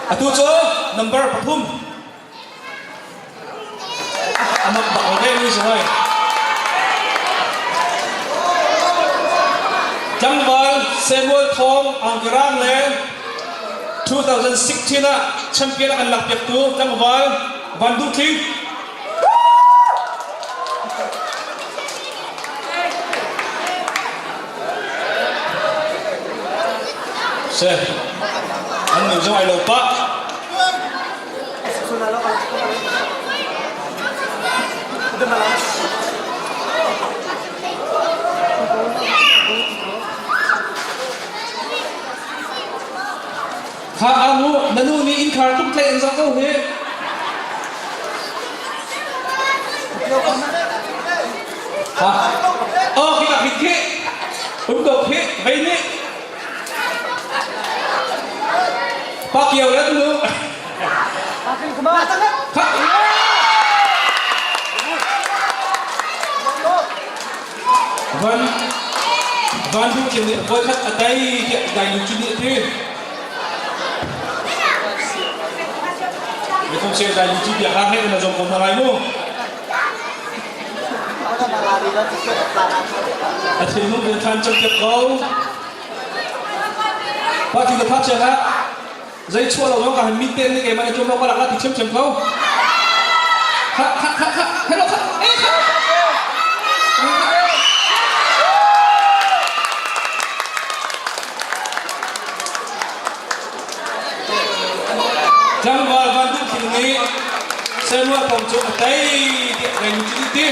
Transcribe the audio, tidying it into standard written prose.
Atu cu number pathum. Amak bak lo ve mi si hoi. Tlangval Samuel Thawng Angkerang le 2016 ah champion an lak piaktu tlangval Van Duh Tling. Se an nu zong ai lo pah. Kha amu na nu nih innkhar tuk tlaih an zoh ko hi. Ha. Oh, khi ka khi. Um ko khi, vei nih. Pa kiau le nu. Kha. Van van du kin nih voikhat a tei tiah dai nu cu nih a ti. Miphun se dai nu cu bia hang he na zong ko hna lai mu. A thinlung in thlan cam piak ko. Pa ti ka thap sia hlah. Zei chuah lo ka han mi te ni keimah na tlum lo ka lak la ti thiamthiam ko. Kha kha kha kha hello kha eh kha. Tlangval van duh thing nih Samuel kong cu a tei tiah reng cu ti.